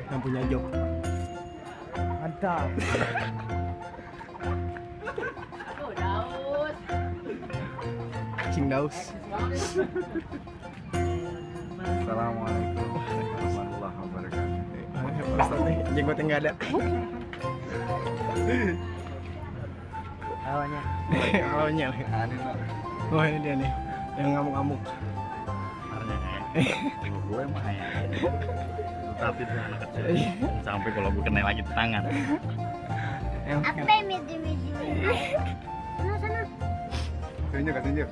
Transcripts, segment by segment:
yang punya job. Mantap. Cing Daus. Assalamualaikum warahmatullahi wabarakatuh. Ustaz nih, jenggotnya nggak ada. Awalnya. Awalnya. Oh ini dia nih, yang ngamuk-ngamuk. Tengok gue mah ya. Tapi tuh anak kecil. Sampai kalau gue kena lagi tangan. Apa yang midi-midi? Sana. Tunjuk.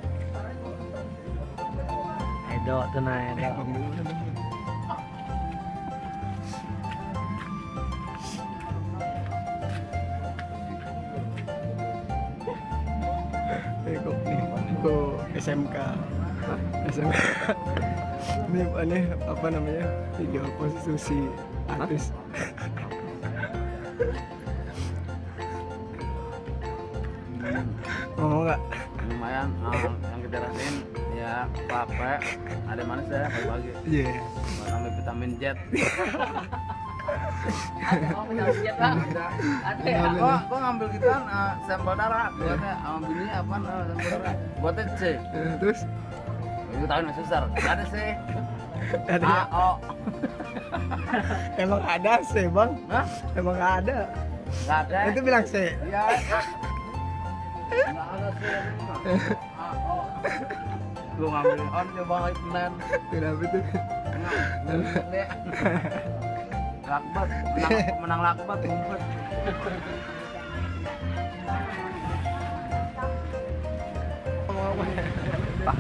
Edo tenang Edo. Tengok nih, SMK. Ini aneh apa namanya? Video prostitusi artis. Ngomong nggak? Lumayan yang kita rasain ya capek. Ada manis ya pagi-pagi. Iya. Ambil vitamin Z. Gua ngambil gituan sampel darah buatnya sama bini apa sampel darah buatnya C. Terus Itu tahun susah. Ada sih. ada ya? AO. Emang ada sih bang? Hah? Emang nggak ada. Enggak ada. Itu bilang sih. Iya. Enggak ada sih. AO. Gua ngambil on coba lagi penan. Kenapa tuh? Lakbat, menang lakbat ngumpet. Ngomong apa?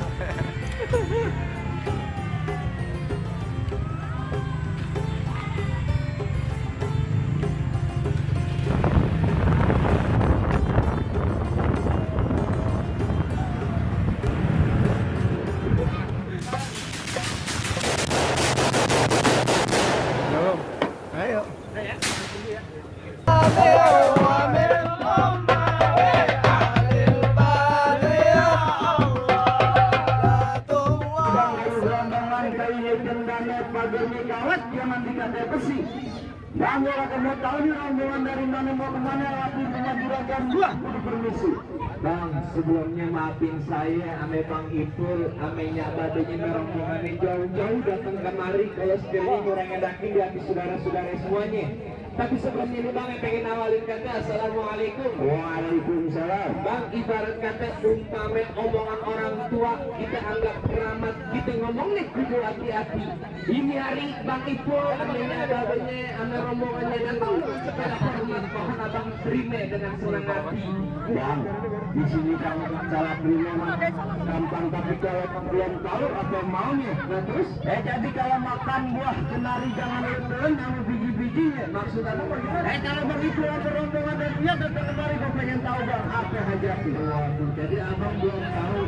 Belum. Ayo. Kamu akan mau tahu nih rombongan dari mana mau kemana lagi menyambirakan gua kudu permisi. Bang, sebelumnya maafin saya ame Bang Ipul, ame nyabadanya rombongan yang jauh-jauh datang kemari kalau sekiranya orang edakin di hati saudara-saudara semuanya. Tapi sebelumnya ini Bang yang pengen awalin kata Assalamualaikum. Waalaikumsalam. Bang, ibarat kata umpame omongan orang tua kita anggap keramat, kita ngomong nih kudu hati-hati. Ini hari Bang Ipul ame nyabadanya ame rombongannya datang sepeda hormat pohon abang terima dengan senang hati. Bang, di sini kamu salah terima gampang, tapi kalau belum tahu apa yang maunya. Nah terus, jadi kalau makan buah kenari jangan telan sama biji-bijinya. Maksud apa bagaimana? Kalau begitu ada rombongan dan dia datang kemari, kau pengen tahu Bang apa hajatnya. Waduh, jadi abang belum tahu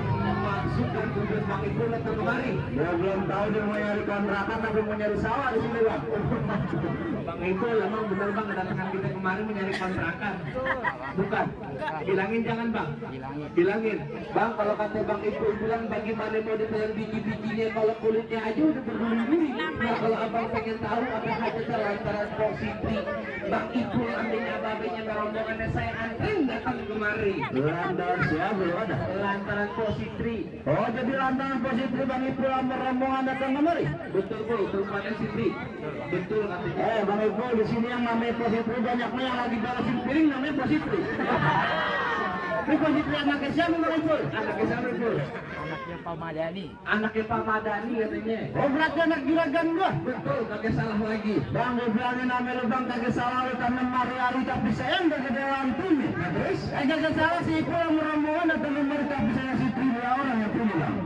maksud dan tujuan Bang Ipul datang kemari. Ya belum tahu dia mau nyari kontrakan tapi mau nyari sawah di sini Bang. Bang Ipul emang benar Bang kedatangan kita kemarin mencari kontrakan. Bukan. Bilangin jangan Bang. Bilangin. Bang kalau kata Bang Ipul bilang bagaimana mau ditelan biji-bijinya kalau kulitnya aja udah berduri-duri. Nah kalau abang pengen tahu apa hajatnya lantaran positif Bang Ipul ambilnya babenya rombongannya saya antrin datang kemari. Lantaran siapa belum ada? Lantaran positif. Oh jadi lantaran positif Bang Ipul ambil rombongan datang kemari? Betul Bu, terusnya Sitri. Betul katanya. Bang Ipul di sini yang namanya positif banyaknya yang lagi balasin piring namanya positif. Ini positif anaknya siapa Bang Ipul? Anaknya siapa Ipul? Anaknya Pak Madani. Anaknya Pak Madani katanya. Oh berarti anak juragan gua? Betul, kagak salah lagi. Bang gua bilangin nama lu Bang kagak salah lu karena mari-hari tapi sayang kagak ada lampunya. Nah terus? Kagak salah sih Ipul yang merombongan atau nomor tapi saya si Tri orang yang punya Bang.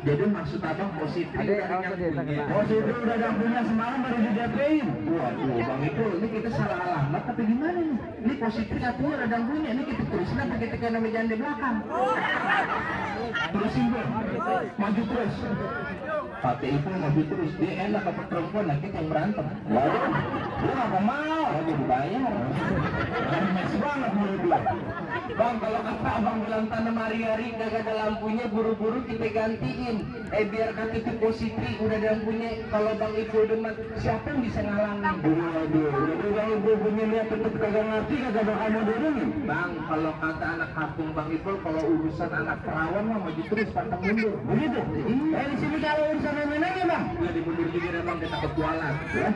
Jadi maksud abang positif positif udah ada punya semalam baru di DP-in. Waduh Bang Ipul ini kita salah alamat tapi gimana nih? Ini positif artinya ada punya, ini kita tulisin apa kita kena meja di belakang. Terusin Bang, maju terus. Pakai Ipul maju terus, dia enak apa perempuan lah kita yang berantem. Waduh, dia nggak mau, lagi dibayar. Masih banget mulut dia. Bang, kalau kata abang bilang tanam hari-hari gak ada lampunya, buru-buru kita gantiin. Biar kata itu posisi udah ada lampunya. Kalau Bang Ipul demen, siapa yang bisa ngalangin? Waduh, jadi Bang Ipul punya lihat tetap kagak ngerti, kagak bakal modern. Bang, kalau kata anak kampung Bang Ipul, kalau urusan anak perawan mah maju terus pantang mundur. Begitu? Di sini kalau urusan nenek Bang, nggak dimundur juga Bang, kita ketualan. Ya?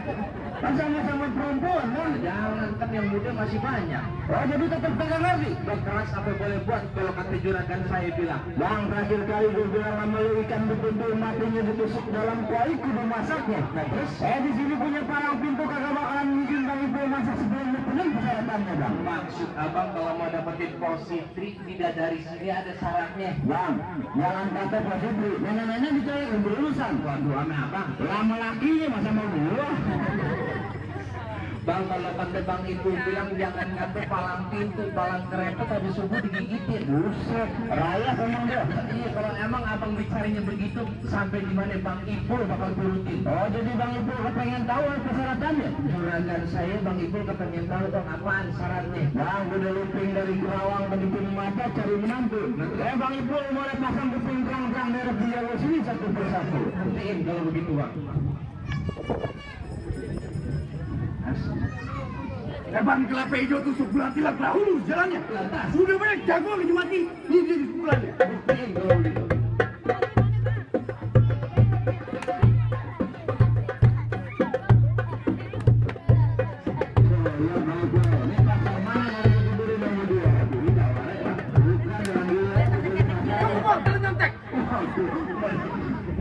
Kan sama-sama perempuan Bang. Jangan, kan yang muda masih banyak. Oh, jadi tetap kagak ngerti? Bang, keras apa boleh buat kalau kata juragan saya bilang. Bang, terakhir kali gue bilang sama lu ikan betul matinya ditusuk dalam kuali kudu masaknya. Nah, terus? Di sini punya parang pintu kagak bakalan mungkin Bang Ipul masak sebelum penuh persyaratannya Bang. Maksud abang kalau mau dapetin positri tidak dari sini ada syaratnya. Bang, jangan kata positri. Nenek-nenek dicari berurusan. Waduh, ame abang. Lama lakinya masa mau gua. Bang, kalau kata Bang Ipul bilang jangan ngatur palang pintu, palang kereta tadi subuh digigitin. Buset, raya emang dia. Iya, kalau emang abang bicaranya begitu, sampai di mana Bang Ipul bakal turutin. Oh, jadi Bang Ipul kepengen tahu apa persyaratannya? Juragan saya Bang Ipul kepengen tahu dong apaan syaratnya. Bang, udah luping dari Kerawang ke Dipin Mata cari menantu. Bang Ipul mau pasang kuping terang-terang daerah di Jawa sini satu persatu. Buktiin kalau begitu Bang. Bang, kelapa hijau tusuk bulan tilak dahulu jalannya. Sudah banyak jago lagi mati. Ini dia di bulannya.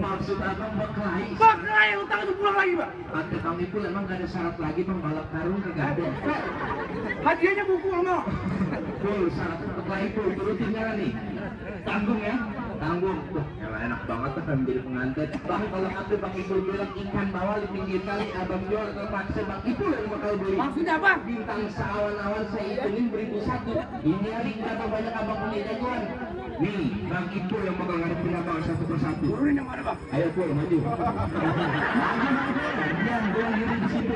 Maksud abang berkelahi? Berkelahi, utang itu pulang lagi, Pak. Kata Bang Ipul emang gak ada syarat lagi Bang, balap karung kagak ada. Hadiahnya buku mau. Full syarat berkelahi Pul, turutin jalan nih. Tanggung ya, tanggung. Tuh, enak banget tuh kan menjadi pengantin. Bang, kalau kata Bang Ipul bilang ikan bawal di pinggir kali, abang jual terpaksa Bang Ipul yang bakal beli. Maksudnya apa? Bintang seawan-awan saya hitungin 1.001. Ini hari berapa banyak abang punya jagoan? Nih, Bang Ipul yang bakal ngadepin abang satu persatu. Turunin yang mana, Bang? Ayo Pul, maju. Jangan gue lagi di situ.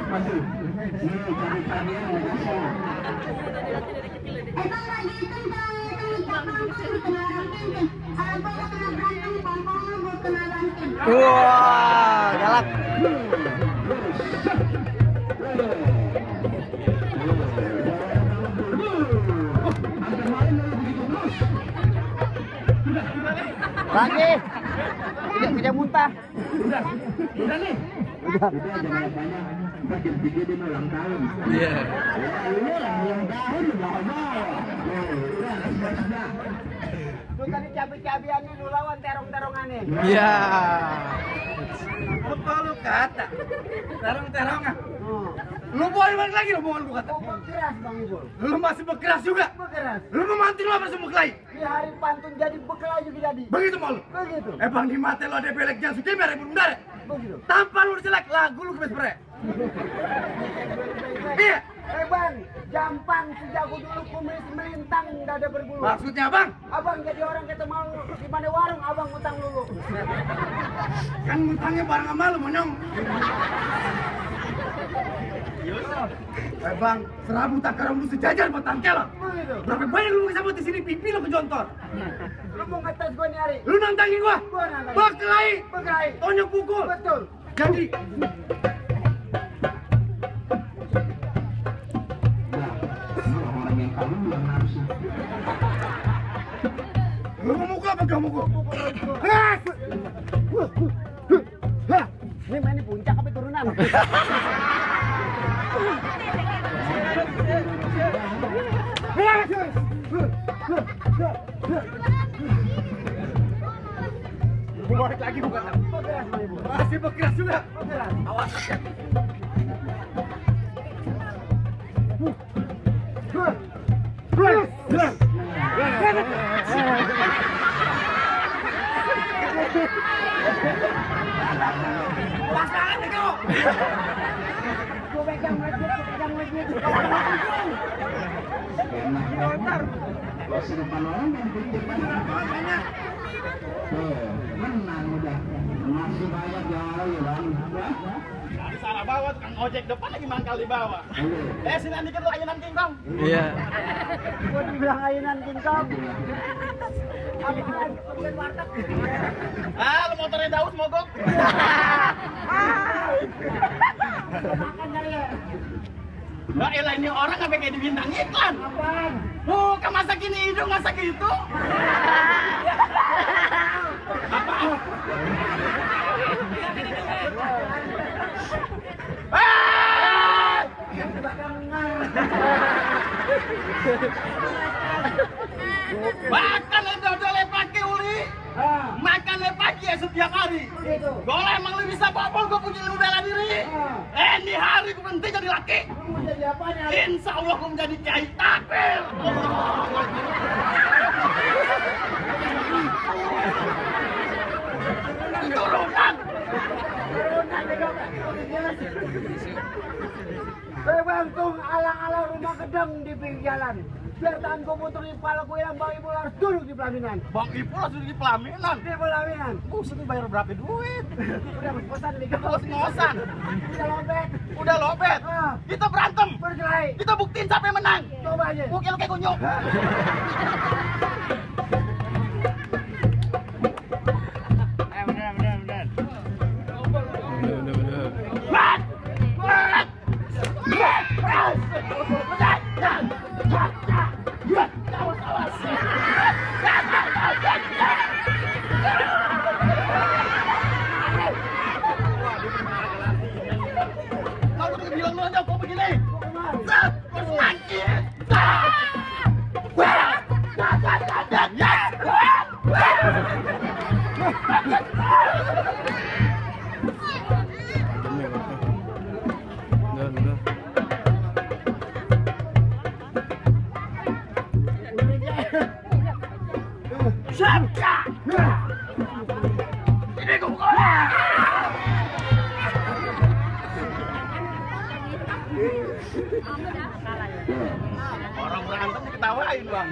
Masuk. Nih, cari kalian nggak bisa. Bang lagi itu Wah, galak. Lagi. Tidak muntah. Udah nih. Udah jangan banyak. Jam 3 dia mau ulang tahun. Iya. Lu lah ulang tahun bawa-bawa. Udah. Lu tadi cabi-cabian lu lawan terong-terongannya. Iya. Apa lu kata? Terong-terongan. Lu boleh balik lagi omongan lu kata. Keras Bang Ipul. Lu masih berkeras juga. Keras. Lu memanting lu apa semua kelahi? Di hari pantun jadi bekal juga jadi. Begitu mau lu. Begitu. Bang, di mata lu ada belek jangan suka merek bundar. Begitu. Tanpa lu jelek lagu lu kebes pere. Iya. Bang, gampang sejago dulu kumis melintang dada berbulu. Maksudnya Bang? Abang jadi orang kata mau di mana warung abang utang dulu. Kan ngutangnya barang sama lu monyong. Bang, serabu takarang lu sejajar batang kelak. Begitu. Berapa banyak lu kesambut di sini pipi lu kejontor. Lu mau ngetes gua nih hari? Lu nantangin gua. Gua nantangin. Berkelahi. Berkelahi. Tonjok pukul. Betul. Jadi Orang yang kamu yang nafsu. lu mau mukul apa gak mukul? Ini main di puncak apa turunan? Balik lagi bukan? Masih berkeras juga. Awas. Pasangan kau. Gua pegang lagi. Enak. Kalau sedepan orang yang pikir banyak. Tuh, menang udah. Masih banyak jauh ya bang. Di salah bawah tukang ojek depan lagi mangkal di bawah. Sini dikit lu ayunan kingkong. Iya. Gua dibilang ayunan kingkong. Apaan? Bukan warteg. Lu motornya Daus mogok. Makan kali ya. Wah elah ini orang sampai kayak di bintang iklan. Apaan? Kan masa gini hidung masa gitu. Apaan? Makan dodol pagi uli. Makan pagi ya setiap hari. Boleh emang lu bisa bobol gue punya ilmu bela diri. Ini hari gue berhenti jadi laki. Jadi apanya? Insya Allah gue menjadi kiai takbir. Turunan. Berbantung alang-alang rumah gedeng di pinggir jalan. Biar tahan gue muter di kepala gue yang Bang Ipul harus duduk di pelaminan. Bang Ipul harus duduk di pelaminan. Di pelaminan. Buset tuh bayar berapa duit? Udah ngos-ngosan nih. Ngos-ngosan. Udah lobet. Udah lobet. Kita berantem. Berkelahi. Kita buktiin siapa yang menang. Coba aja. Mungkin lu kayak kunyuk. Bener. Mat! Kalau udah bilang lu aja kok begini. Set! Terus lagi. Ini gue orang berantem diketawain bang.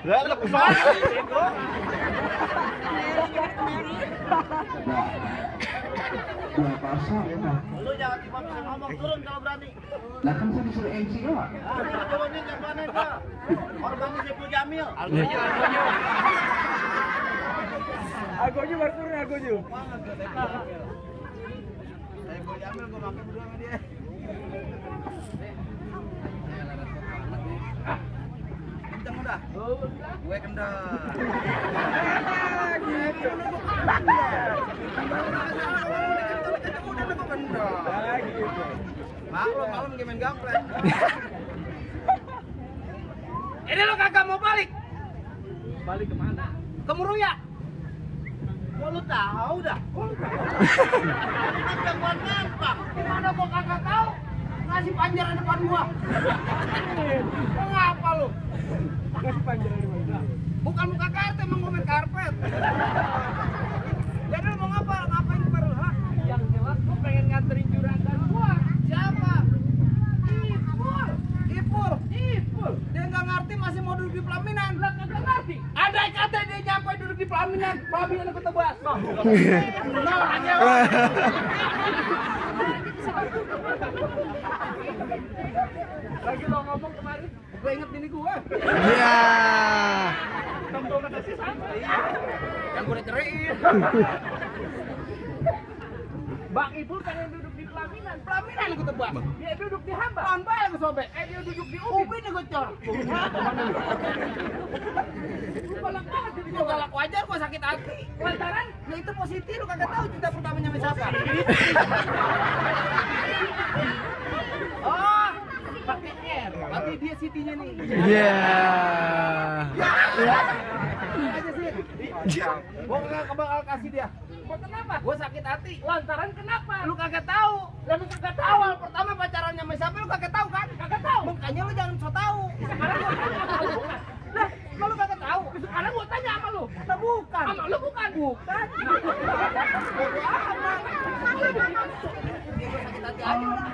Lah lu kesana itu. Dua pasang ya bang. Lu jangan dipaksa ngomong, turun kalau berani. Lah kan saya disuruh MC doang. Turunin yang mana itu? Orangnya Saiful Jamil. Agonya baru turun agonya. Saiful Jamil gue makan berdua sama dia. Kenceng udah. Gue kendor. Maklum main gaplek. Ini lo kagak mau balik? Balik kemana? Ke Muruya. Kok lu tahu dah? Udah gua nantang. Gimana gua kagak tahu? Ngasih panjaran depan gua. Ngapa lu? Kasih panjaran di mana? Bukan muka karpet, emang gua main karpet. Jadi lu mau ngapa? Ngapain baru? Hah? Yang jelas gue pengen nganterin juragan gua. Siapa? Ipul. Dia nggak ngerti masih mau duduk di pelaminan. Lah kagak ngerti. Andai kata dia nyampe duduk di pelaminan aku tebas. Lagi lo ngomong kemarin, Gue inget bini gue. Iya. tembok kata si sampai. Yang gue ceraiin. Bang Ipul pengen duduk di pelaminan. Pelaminan gue tebas. Dia duduk di hamba. Tambah yang gue sobek. Dia duduk di Ubin gue cor. Galak banget jadi Gue galak wajar, gue sakit hati. lantaran Ya itu positif, lu kagak tahu cinta pertamanya sama siapa. Oh, pakai R. berarti dia Sitinya nih. Iya. Aja sih. Gue gak bakal kasih dia. Kok kenapa? Gue sakit hati. Lantaran kenapa? Lu kagak tahu. Lu kagak tahu. Awal pertama pacarannya sama siapa lu kagak tahu kan? Kagak tahu. Makanya lu jangan so tahu. Sekarang gua tanya sama lu bukan. Lah, kalau lu kagak tahu. Sekarang gua tanya sama lu. Nah, bukan. Sama lu bukan. Bukan. Bodo amat. Ya gue sakit hati aja lah.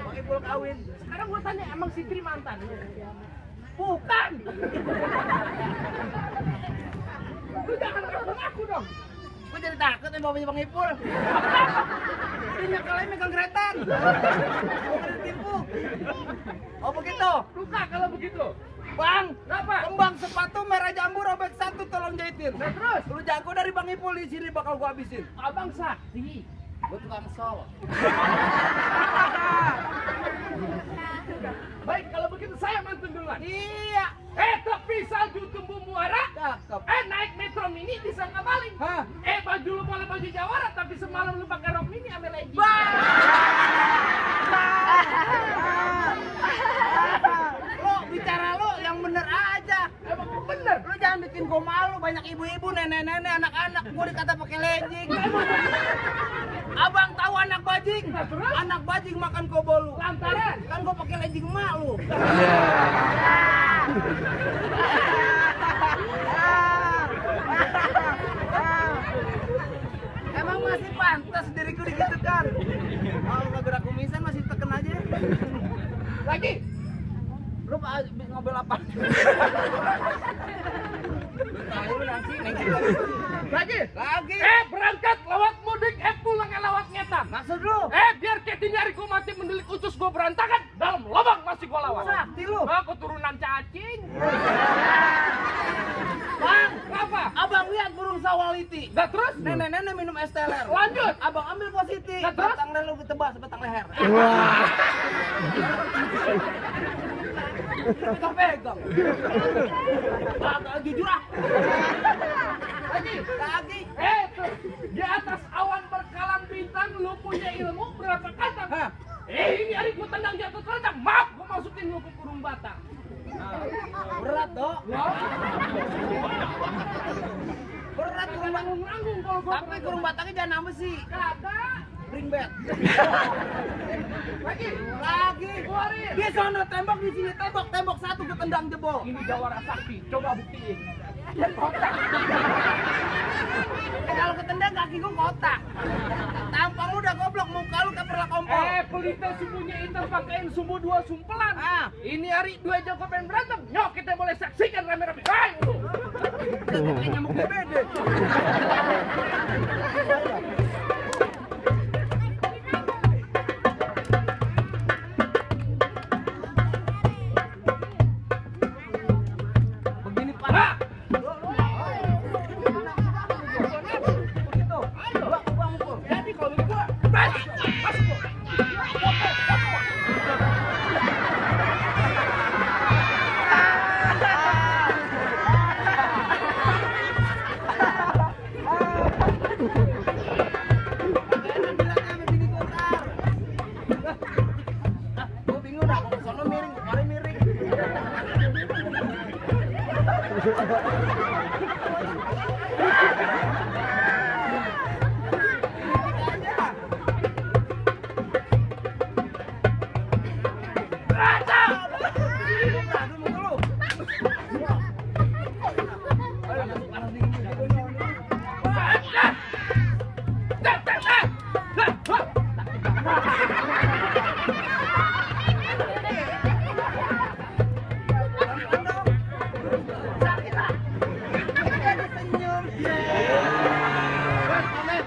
Pakai Ipul kawin. Sekarang gua tanya emang si Tri mantan? Bukan. Lu jangan ngaku-ngaku dong. Gue jadi takut nih bapaknya Bang Ipul. Dia kalian megang keretan. Gue ditipu. Oh begitu? Luka kalau begitu. Bang, Apa? kembang sepatu merah jambu robek 1 tolong jahitin. Nah, terus? Lu jago dari Bang Ipul di sini bakal gua habisin. Abang sakti. Gua tukang sol. Baik, kalau begitu saya mantun duluan. Iya. Tapi salju tumbuh muara. Cakep. Naik metro mini bisa ngabalin. Hah? Baju lu boleh baju jawara, tapi semalam lu pakai rok mini ambil lagi. Lo bicara lo yang bener aja. Emang bener. Lu jangan bikin gua malu, banyak ibu-ibu, nenek-nenek, anak-anak gua dikata pakai legging. Abang tahu anak bajing? Nah, terus? Anak bajing makan kobolu. Lantaran. Kan gua pakai legging emak lu. Emang masih pantas diriku digitukan. Kalau nggak gerak kumisan masih teken aja. Lagi. Lu ngobel apa? Lu nanti Lagi. lagi. Berangkat lewat mudik, pulang lewat ngetan. Maksud lu? Biar keti nyariku mati mendelik usus gua berantakan, dalam lubang masih gua lawan. Sakti lu. Keturunan cacing. Bang, Apa? abang lihat burung sawaliti. Nah terus? Nenek-nenek minum es teler. Lanjut. Abang ambil positi. Nah, terus? Batang leher lu ditebas batang leher. Pegang-pegang. Jujur ah. Lagi. Tuh, di atas awan berkalang bintang lu punya ilmu berapa kata? Hah? Ini hari gua tendang jatuh terletak, maaf gua masukin lu ke kurung batang. Berat dok. Berat kurung batang. Nanggung kalau gua. Tapi kurung batangnya jangan nambah sih. Kagak. Bring back. Lagi. Lagi. Keluarin. Dia sono tembok di sini tembok 1 gua tendang jebol. Ini jawara sakti, coba buktiin. Kalau ketendang kaki gua kotak. Tampang lu udah goblok, muka lu kayak perla kompor. Pelita sumbunya hitam pakein sumbu 2 sumpelan. Ah. Ini hari 2 jago pengen berantem. Nyok kita boleh saksikan rame-rame. Hai lu. Kayak nyamuk DBD. Begini Pak. Ah. Begitu. Gua mukul. Jadi kalau gua balik. Masuk gua. Gua bingung dah, kalau sono miring, kemarin miring.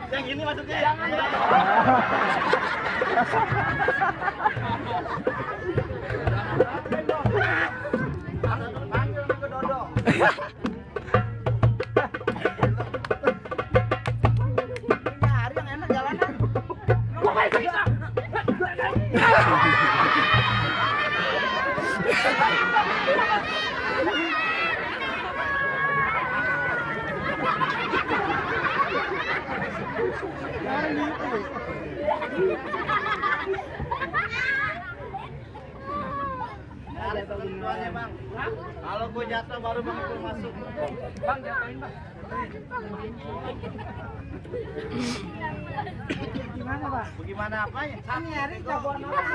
Yang ini maksudnya. Panggil ke Dodo. Nyari yang enak jalanan. Gua main kita. Ada ketentuannya bang. Kalau gue jatuh baru bang Ipul masuk. Bang jatuhin bang. Gimana bang? Bang? Bagaimana apanya? Nyari jagoan orang.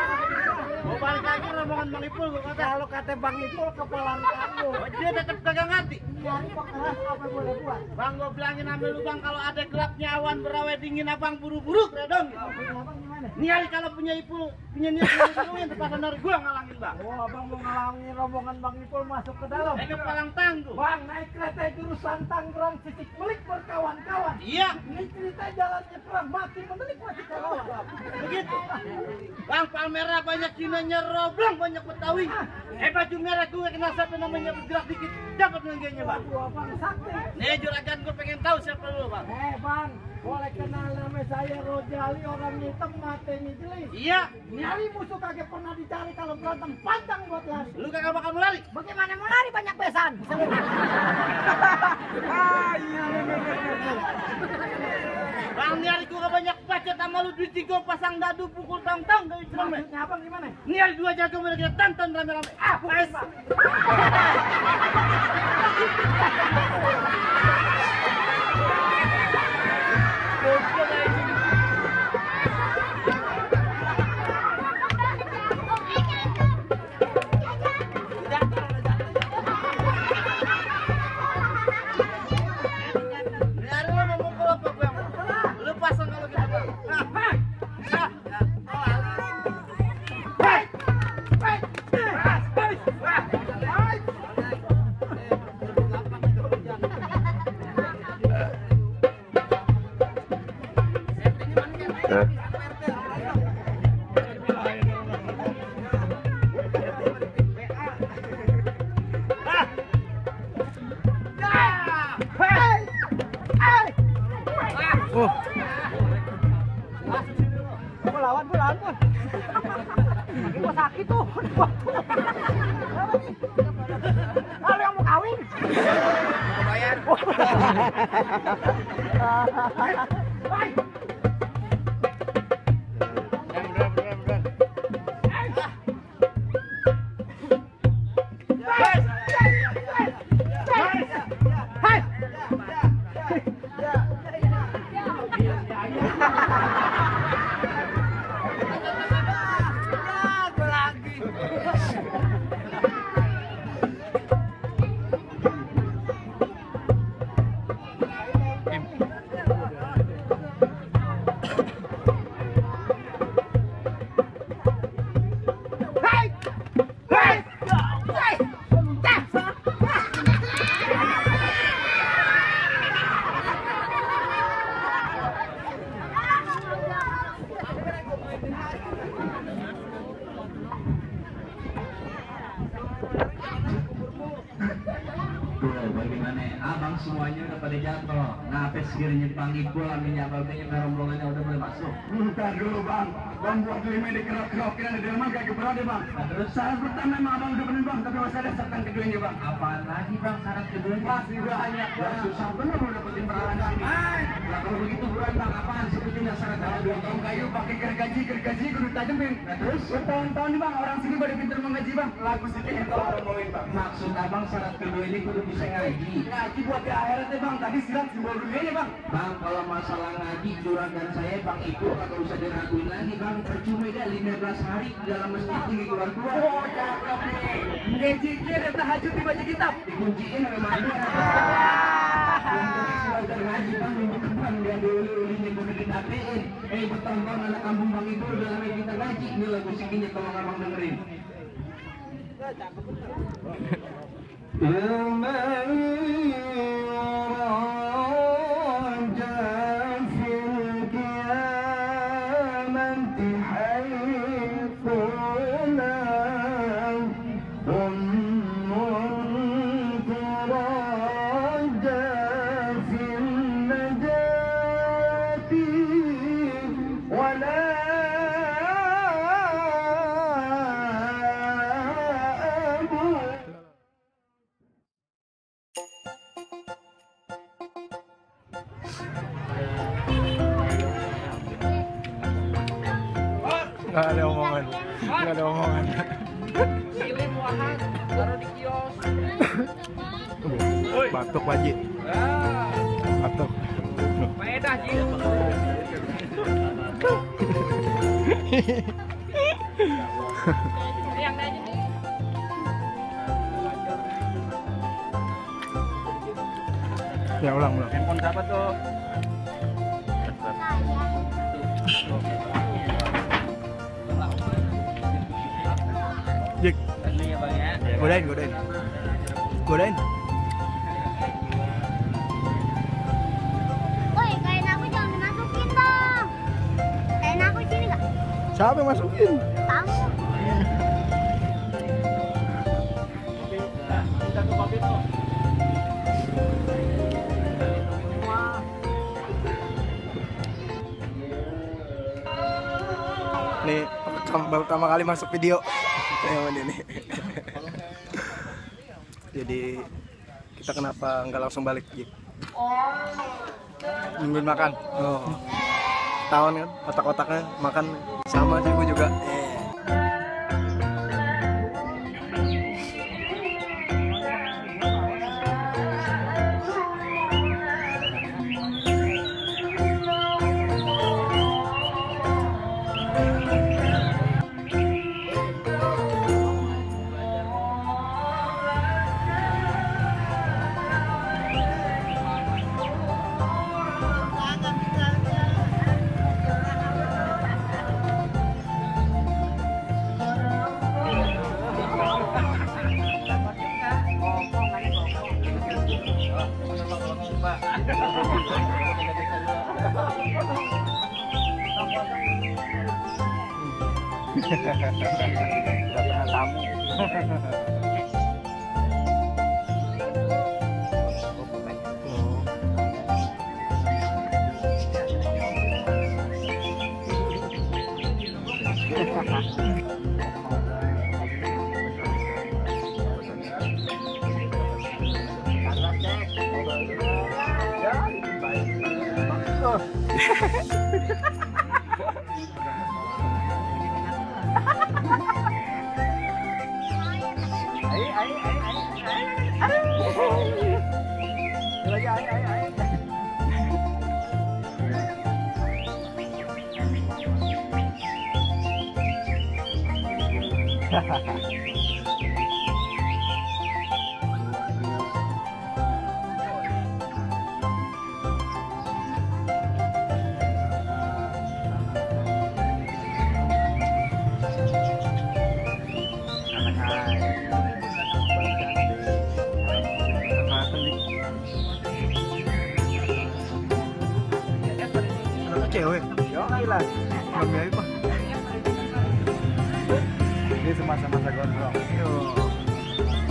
Mau balik lagi rombongan Bang Ipul gua kata. Kalau kata Bang Ipul kepala kamu. Oh, dia tetap kagak ngerti. Nyari kok keras apa boleh buat? Bang, gua bilangin sama lu Bang, kalau ada gelapnya awan berawet dingin abang buru-buru redong. Abang gimana? Nyari kalau punya Ipul, punya niat yang tempat benar gua ngalangin Bang. Oh, abang mau ngalangin rombongan Bang Ipul masuk ke dalam. Ke palang tangguh. Bang, naik kereta jurusan Tangerang Sisik Melik berkawan-kawan. Iya, Ini cerita jalannya perang mati menelik masih kawan. begitu. Bang, Palmerah banyak Cinanya roblong, banyak Betawi. Baju merah gue kenal siapa namanya bergerak dikit, dapat nenggenya Bang. Aduh, abang sakti. Nih juragan gue pengen tahu siapa lu Bang. Bang, boleh kenal nama saya Rojali, orang hitam mata ini jelis. Iya, Nyari musuh kagak pernah dicari, kalau berantem pantang buat lari. lu kagak bakal melari. Bagaimana mau lari banyak besan? Bang, nyari gue banyak bacot sama lu, duit gue pasang dadu pukul tong-tong dari cerame. Maksudnya abang gimana? Nyari dua jago mereka kita tonton rame-rame. Ah, Bukan, guys. Bang. Nyari lu mau mukul apa gue? Lu pasang kalau gitu Bang. Nah, nah. Oh, Gua lawan pun. Kaki gua sakit tuh. Kalau yang mau kawin. Bayar. Hai. Bagaimana abang semuanya udah pada jatuh. Nah, apa sekiranya Bang Ipul aminnya abangnya rombongannya udah mulai masuk. Bentar dulu Bang, Bang buat lima dikerok-kerokin ada di rumah gak berada Bang. Terus Syarat pertama emang Abang udah bener Bang, tapi masih ada syarat keduanya Bang. apaan lagi Bang syarat keduanya? Masih banyak Bang. Susah bener mau dapetin peralatan ini. Nah, kalau begitu buruan Bang, apaan sebetulnya syarat Dua tahun kayu pakai gergaji kudu tajemin. Nah, terus Bertahun-tahun nih Bang, orang sini pada pintar mengaji Bang. Lagu sedikit yang kalau ngomongin Bang. maksud abang syarat kedua ini kudu bisa ngaji. Ngaji buat di akhirat ya Bang, tadi silat simbol dunianya Bang. Bang, kalau masalah ngaji juragan saya Bang Ipul kagak usah diraguin lagi Bang. Percuma dah 15 hari di dalam masjid tinggi keluar-keluar. Oh cakep nih. Ngejikir ya tahajud di baca kitab. Dikunciin sama mandi. Udah ngaji Bang, minggu depan dia dulu ini kudu ditapein. Bertonton anak kampung Bang Ipul udah lama kita ngaji. Ini lagu sikinya kalau abang dengerin. nggak ada omongan, nggak ada omongan. Kirim wahan, taruh di kios. Batuk Pak Ji. Batuk. Faedah Ji. Ya ulang. Handphone siapa tuh? Jik, Ini ya bang ya. godain. Woi, kain aku jangan dimasukin dong. Kain aku sini nggak? Siapa yang masukin? Kamu. Nih baru pertama kali masuk video. Ini. Jadi kita kenapa nggak langsung balik, Jik? Nungguin makan. Oh. Tahun kan, otak-otaknya makan sama sih gue juga. Kedatangan tamu. Cewek, Yo gila. mami apa? Ini semasa-masa gondrong. Yo,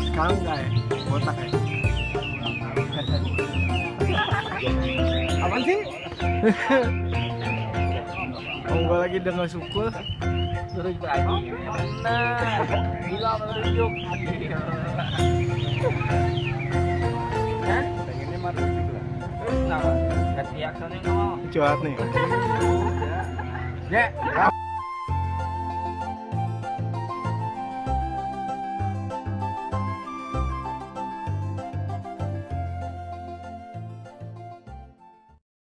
sekarang enggak ya? Botak ya? Apaan sih? Oh, gue lagi dengan suku. Terus lagi. Nah, gila menunjuk. Hah? Pengennya mati juga. Terus kenapa? Ganti aksennya ngomong. Curhat nih. Ya.